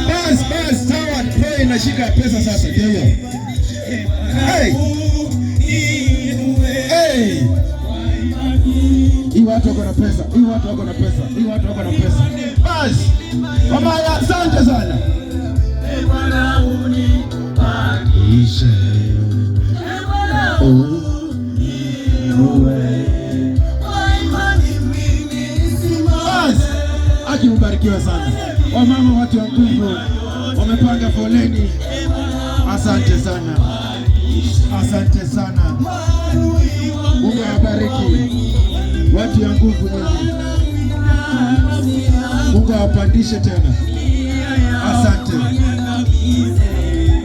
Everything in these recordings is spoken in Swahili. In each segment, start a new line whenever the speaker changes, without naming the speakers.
Bas, bas, sawa, kwa inashika pesa sasa, ndio hiyo. Hey. Hey. Hii watu wako na pesa, hii watu wako na pesa, hii watu wako na pesa. Bas. Mama, asante sana.
Bwana unipandishe, Bwana uniinue, kwa imani mimi nisimame.
Bas. Aki mbarikiwe sana. Wamama watu wa nguvu wamepanga foleni. Asante sana. Asante sana. Mungu awabariki. Watu ya nguvu nyinyi. Mungu awapandishe tena. Asante.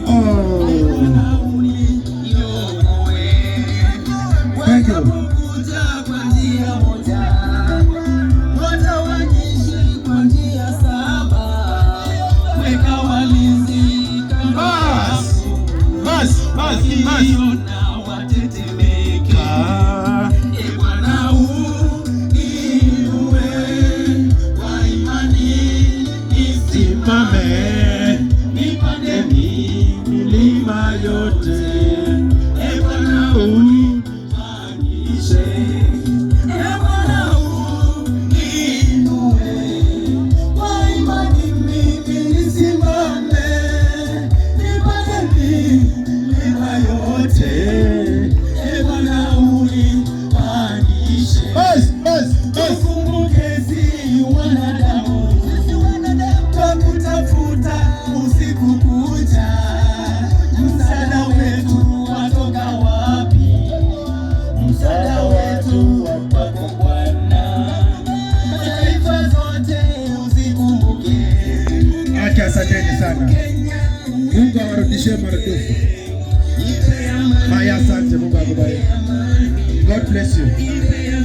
Oh. Thank you.
Watakuja kwa njia moja, watawanyishe kwa njia saba. Weka walinzi kando
Bas.
yangu,
Bas, bas, bas.
wakiona watetemeke.
Ah.
E Bwana uniinue, kwa imani nisimame, nipande milima yote. E Bwana unipandishe, E Bwana uniinue, kwa imani mimi nisimame, nipande milima yote. E Bwana unipandishe.
Bas, bas, bas.
Tukumbuke si wanadamu, twakutafuta usiku kucha. Msaada wetu watoka wapi? Msaada wetu wako Bwana. Mataifa zote uzikumbuke.
Aki, asanteni sana. Mungu awarudishie maradufu.
Ipe amani,
Haya, asante. Mungu akubariki. God bless you.
ipe